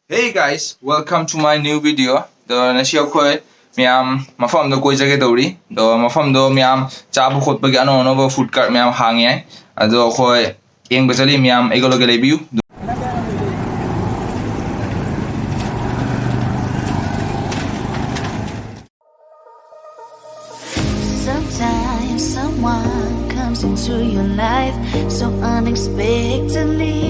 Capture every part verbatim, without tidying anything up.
Hey guys, welcome to my new video. ꯑꯗꯣ ꯉꯁꯤ ꯑꯩꯈꯣꯏ ꯃꯌꯥꯝ ꯃꯐꯝ ꯑꯃꯗ ꯀꯣꯏꯖꯒꯦ ꯇꯧꯔꯤ꯫ ꯑꯗꯣ ꯃꯐꯝꯗꯣ ꯃꯌꯥꯝ ꯆꯥꯕ ꯈꯣꯠꯄꯒꯤ ꯑꯅꯧ ꯑꯅꯧꯕ ꯐꯨꯗ ꯀꯥꯔꯠ ꯃꯌꯥꯝ ꯍꯥꯡꯉꯦ ꯍꯥꯏ꯫ ꯑꯗꯣ ꯑꯩꯈꯣꯏ ꯌꯦꯡꯕ ꯆꯠꯂꯤ꯫ ꯃꯌꯥꯝ ꯑꯩꯒ ꯂꯣꯏꯒ ꯂꯩꯕꯤꯌꯨ꯫ Sometimes someone comes into your life so unexpectedly.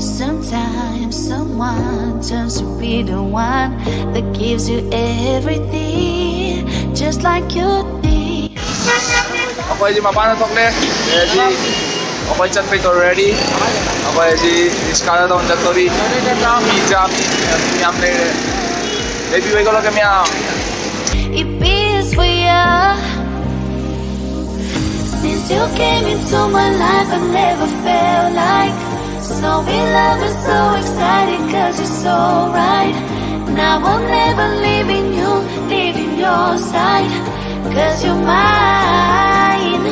Sometimes someone turns to be the one that gives you everything, just like you need. ꯑꯩꯈꯣꯏꯁꯤ ꯃꯄꯥꯟꯗ ꯊꯣꯛꯂꯦ꯫ ꯑꯗꯩꯗꯤ ꯑꯩꯈꯣꯏ ꯆꯠꯄꯩ ꯇꯧꯔꯦ, ready꯫ ꯑꯩꯈꯣꯏꯁꯤ ꯔꯤꯛꯁꯥꯗ ꯇꯧꯔ ꯆꯠꯇꯧꯔꯤ꯫ ꯃꯤ ꯖꯥꯝ ꯌꯥꯝ ꯂꯩꯔꯦ꯫ ꯂꯩꯕꯤꯌꯨ, ꯑꯩꯒ ꯂꯣꯏꯒ ꯃꯌꯥꯝ꯫ It beats for you. Since you came into my life, I never felt like so in love and so excited, cause you're so right. Now I'm never leaving you, leaving your side, cause you're mine.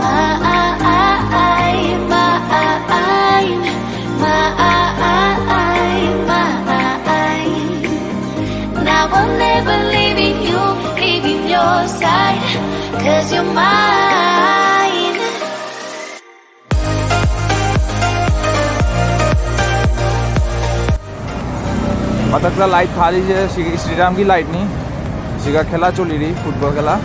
Mine, mine, mine. Now I'm never leaving you, leaving your side, cause you're mine. ꯃꯊꯛꯇ light ꯊꯥꯜꯂꯤꯁꯦ ꯁꯤꯒꯤ ꯁ꯭ꯔꯤꯔꯥꯝꯒꯤ ꯂꯥꯏꯠꯅꯤ꯫ ꯁꯤꯒ ꯈꯦꯂꯥ ꯆꯣꯂꯤꯔꯤ, football ꯈꯦꯂꯥ꯫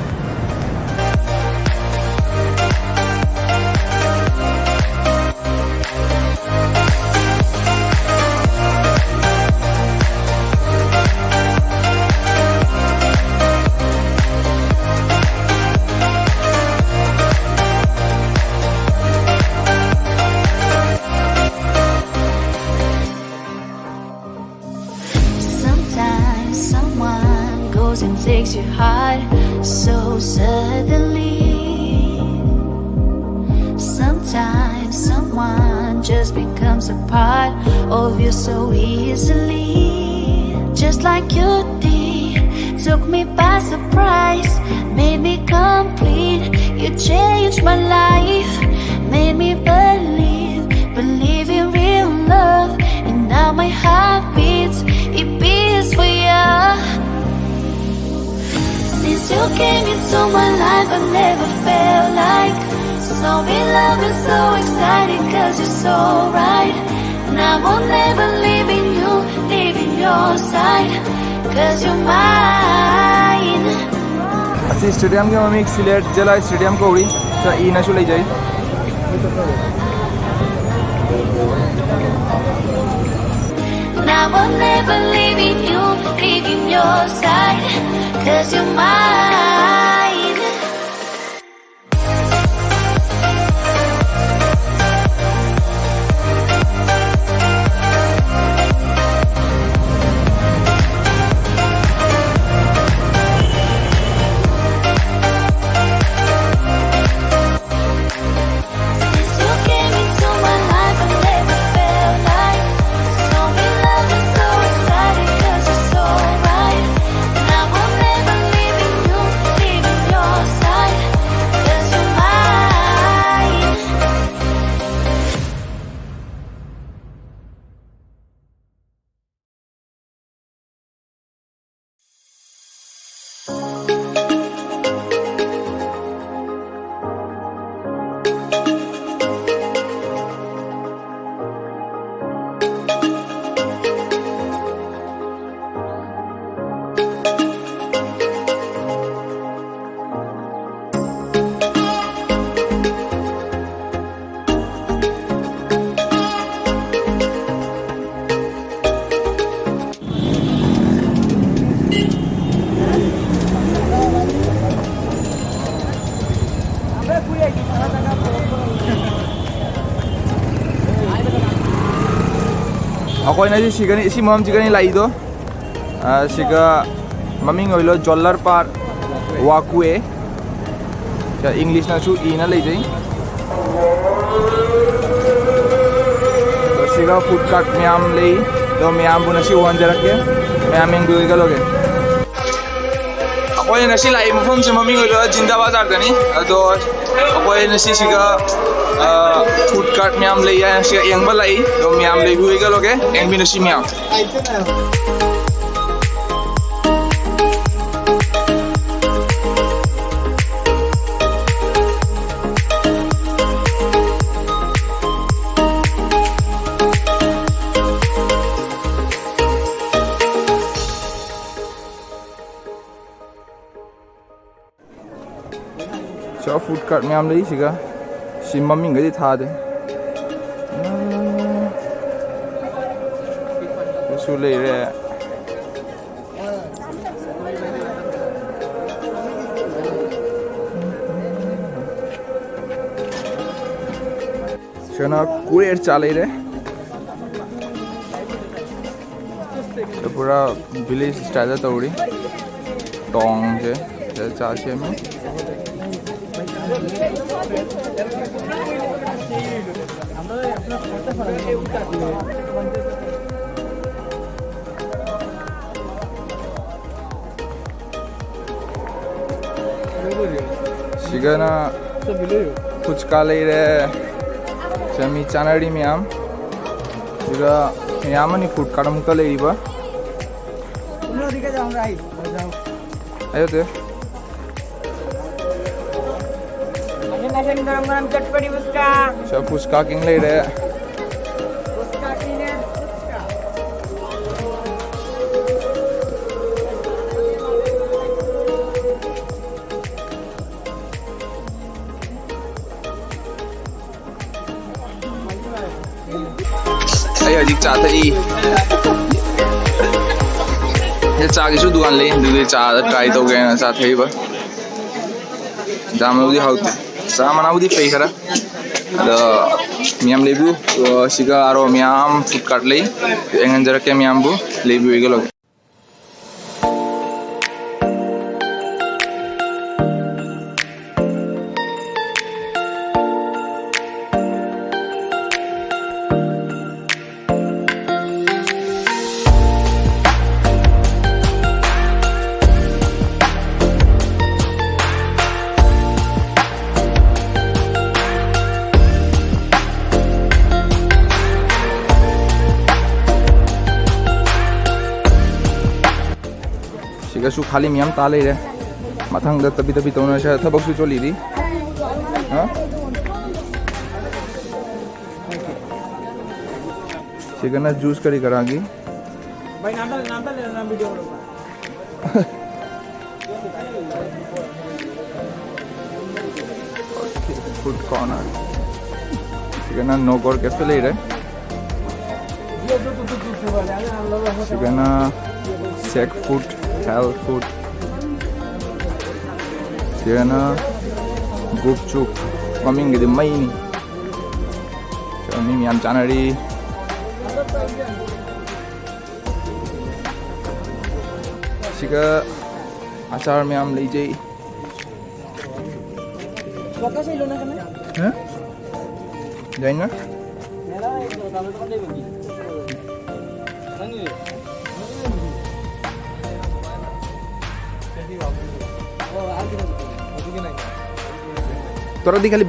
Sometimes someone goes and takes your heart so suddenly. Sometimes someone just becomes a part of you so easily. Just like you did, took me by surprise, made me complete. You changed my life, made me believe, believe in real Came into my life, I never felt like so in love and so excited, cause you're so right. And I won't ever leaving you, leaving your side, cause you're mine. ꯑꯁꯤ ꯁ꯭ꯇꯦꯗꯤꯌꯝꯒꯤ ꯃꯃꯤꯡ ꯁꯤꯂꯦꯠ ꯖꯦꯂꯥ stadium ꯀꯧꯏ꯫ ꯁꯤꯗ ꯏꯅꯁꯨ ꯂꯩꯖꯩ꯫ Now I'm never leaving you, leaving your side, cause you're mine. Since you came into my life, I never felt like so in love and so excited, cause you're so right. And I will never leaving you, leaving your side, cause you're mine. ꯑꯩꯈꯣꯏꯅ ꯁꯤ ꯁꯤꯒꯅꯤ, ꯁꯤ ꯃꯐꯝ ꯁꯤꯒꯅꯤ ꯂꯥꯛꯏꯗꯣ꯫ ꯑ, ꯁꯤꯒ ꯃꯃꯤꯡ ꯑꯣꯏꯂꯣ ꯖꯣꯂꯔ park ꯋꯥꯛꯋꯦ꯫ ꯁꯤꯗ ꯏꯪꯂꯤꯁꯅꯁꯨ ꯏꯅ ꯂꯩꯖꯩ꯫ ꯑꯗꯣ ꯁꯤꯒ ꯐꯨꯗ ꯀꯥꯔꯠ ꯃꯌꯥꯝ ꯂꯩ꯫ ꯑꯗꯣ ꯃꯌꯥꯝꯕꯨ ꯉꯁꯤ ꯎꯍꯟꯖꯔꯛꯀꯦ꯫ ꯃꯌꯥꯝ ꯌꯦꯡꯕꯤꯌꯨ ꯍꯥꯏꯒꯠꯂꯒꯦ꯫ ꯑꯩꯈꯣꯏꯅ ꯉꯁꯤ ꯂꯥꯛꯏ ꯃꯐꯝꯁꯦ ꯃꯃꯤꯡ ꯑꯣꯏꯕ ꯖꯤꯟꯗꯥ ꯕꯖꯥꯔꯗꯅꯤ꯫ ꯑꯗꯣ ꯑꯩꯈꯣꯏ ꯉꯁꯤꯁꯤꯒ, ꯑ, ꯐꯨꯗ ꯀꯥꯔꯠ ꯃꯌꯥꯝ ꯂꯩ ꯍꯥꯏꯅ ꯁꯤꯒ ꯌꯦꯡꯕ ꯂꯥꯛꯏ꯫ ꯑꯗꯣ ꯃꯌꯥꯝ ꯂꯩꯕꯤꯌꯨ ꯍꯥꯏꯒꯠꯂꯒꯦ꯫ ꯌꯦꯡꯃꯤꯟꯅꯁꯤ ꯃꯌꯥꯝ꯫ Food cart ꯃꯌꯥꯝ ꯂꯩꯁꯤꯒ꯫ ꯁꯤ ꯃꯃꯤꯡꯒꯗꯤ ꯊꯥꯗꯦ꯫ ꯎꯝ꯫ ꯁꯤꯁꯨ ꯂꯩꯔꯦ꯫ ꯁꯤꯅ ꯀꯨꯔꯦꯔ ꯆꯥ ꯂꯩꯔꯦ꯫ ꯄꯨꯔꯥ village style ꯇꯧꯔꯤ꯫ ꯇꯣꯡꯁꯦ ꯁꯤꯗ ꯆꯥ ꯁꯦꯝꯃꯤ꯫ ꯁꯤꯒꯅ ꯐꯨꯆꯀꯥ ꯂꯩꯔꯦ꯫ ꯁꯤꯗ ꯃꯤ ꯆꯥꯅꯔꯤ ꯃꯌꯥꯝ꯫ ꯁꯤꯗ ꯃꯌꯥꯝ ꯑꯃꯅꯤ ꯐꯨꯗ ꯀꯥꯔꯠ ꯑꯃꯨꯛꯇ ꯂꯩꯔꯤꯕ꯫ ꯑꯌꯣ ꯇꯦ꯫ ꯁꯤꯗ ꯐꯨꯆꯀꯥ ꯀꯤꯡ ꯂꯩꯔꯦ꯫ ꯑꯩ ꯍꯧꯖꯤꯛ ꯆꯥ ꯊꯛꯏ꯫ ꯁꯤꯗ ꯆꯥꯒꯤꯁꯨ ꯗꯨꯀꯥꯟ ꯂꯩ, ꯑꯗꯨꯒꯤ ꯆꯥꯗ try ꯇꯧꯒꯦꯅ ꯆꯥ ꯊꯛꯏꯕ꯫ ꯆꯥ ꯃꯅꯥꯕꯨꯗꯤ ꯍꯥꯎꯇꯦ꯫ ꯆꯥ ꯃꯅꯥꯕꯨꯗꯤ ꯐꯩ ꯈꯔ꯫ ꯑꯗꯣ ꯃꯌꯥꯝ ꯂꯩꯕꯤꯌꯨ꯫ ꯑꯣ, ꯁꯤꯒ ꯑꯔꯣ ꯃꯌꯥꯝ food cart ꯂꯩ꯫ ꯌꯦꯡꯍꯟꯖꯔꯛꯀꯦ ꯃꯌꯥꯝꯕꯨ꯫ ꯂꯩꯕꯤꯌꯨ, ꯑꯩꯒ ꯂꯧꯒꯦ꯫ ꯁꯤꯒꯁꯨ ꯈꯥꯂꯤ ꯃꯌꯥꯝ ꯇꯥ ꯂꯩꯔꯦ꯫ ꯃꯊꯪꯗ ꯇꯞꯄꯤ ꯇꯞꯄꯤ ꯇꯧꯅꯔꯁꯦ, ꯊꯕꯛꯁꯨ ꯆꯣꯜꯂꯤꯔꯤ꯫ ꯍꯥ? ꯁꯤꯒꯅ ꯖꯨꯁ ꯀꯔꯤ ꯀꯔꯥꯒꯤ꯫ ꯚꯥꯏ, ꯅꯥꯟꯊ-, ꯅꯥꯟꯊ ꯂꯩꯔ ꯅꯪ ꯚꯤꯗꯤꯑꯣ ꯂꯧꯕ꯫ Food corner. ꯁꯤꯒꯅ ꯅꯣꯒꯣꯔ ꯀꯦꯐꯦ ꯂꯩꯔꯦ꯫ ꯁꯤꯒꯅ ꯁꯦꯛ ꯐꯨꯗ, ꯍꯦꯜ ꯐꯨꯗ꯫ ꯁꯤꯒꯅ ꯒꯨꯞꯆꯨꯞ, ꯃꯃꯤꯡꯒꯤꯗꯤ ꯃꯩꯅꯤ꯫ ꯁꯤꯒ ꯃꯤ ꯃꯌꯥꯝ ꯆꯥꯅꯔꯤ꯫ ꯁꯤꯒ ꯑꯆꯥꯔ ꯃꯌꯥꯝ ꯂꯩꯖꯩ꯫ ꯍꯥ? ꯌꯥꯏꯅ? ꯇꯧꯔꯗꯤ ꯈꯜꯂꯤ꯫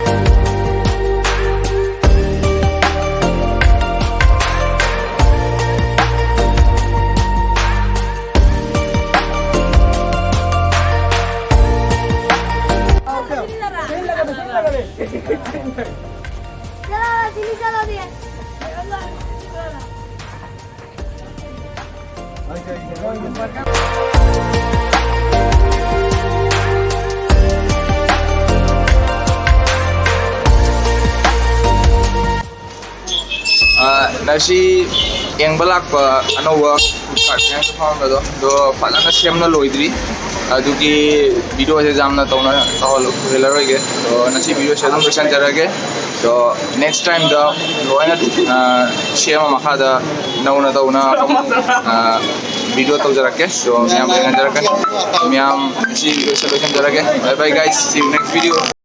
चलो, चलो, चलो, चलो। ꯑ, ꯉꯁꯤ ꯌꯦꯡꯕ ꯂꯥꯛꯄ ꯑꯅꯧꯕ ꯐꯨꯗ ꯀꯥꯔꯠ ꯃꯌꯥꯝꯁꯨ ꯐꯝꯃꯝꯕꯗꯣ, ꯑꯗꯣ ꯐꯖꯅ ꯁꯦꯝꯅ ꯂꯣꯏꯗ꯭ꯔꯤ꯫ ꯑꯗꯨꯒꯤ ꯚꯤꯗꯤꯑꯣꯁꯦ ꯌꯥꯝꯅ ꯇꯧꯅ ꯇꯧꯍꯜꯂ-, ꯇꯧꯍꯜꯂꯔꯣꯏꯒꯦ꯫ ꯑꯗꯣ ꯉꯁꯤ ꯚꯤꯗꯤꯑꯣꯁꯦ ꯑꯗꯨꯝ ꯂꯣꯏꯁꯤꯟꯖꯔꯒꯦ꯫ ꯑꯗꯣ ꯅꯦꯛꯁ ꯇꯥꯏꯝꯗ ꯂꯣꯏꯅ, ꯑ, ꯁꯦꯝꯃ ꯃꯈꯥꯗ ꯅꯧꯅ ꯇꯧꯅ ꯑꯃꯨꯛ, ꯑ, ꯚꯤꯗꯤꯑꯣ ꯇꯧꯖꯔꯛꯀꯦ꯫ ꯑꯗꯣ ꯃꯌꯥꯝ ꯌꯦꯡꯍꯟꯖꯔꯛꯀꯅꯤ꯫ ꯃꯌꯥꯝ ꯉꯁꯤ ꯚꯤꯗꯤꯑꯣꯁꯦ ꯂꯣꯏꯁꯤꯟꯖꯔꯒꯦ꯫ Bye bye guys, see you next video.